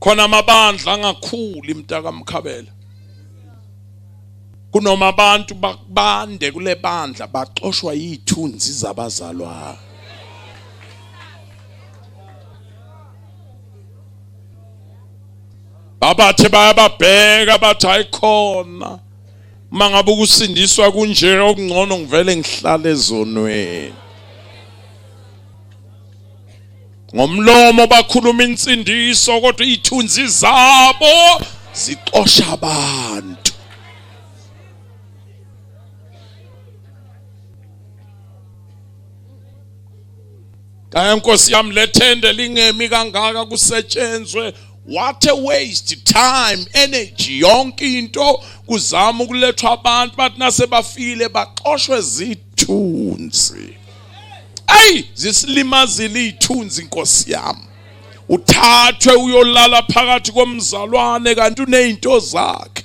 Khona amabandla angakhuli mntaka Mkhabela. Kunoma abantu bande kule bandla baxoshwa yithunzi zabazalwane. Babathe bayababheka bathi ayikhona. Uma ngabe ukusindiswa kunje okungcono ngivele ngihlale ezonweni. Ngomlomo bakhuluma insindiso kodwa iy'thunzi zabo zixosha abantu. Kaya Nkosi yami lethende lingemi kangaka kusetshenzwe. What a waste time, energy, yonke into kuzama ukulethwa abantu bathi nasebafile baxoshwe zithunzi. Ayi zisilimazile izithunzi Nkosi yami. Uthathwe uyolala phakathi komzalwane kanti unezinto zakhe.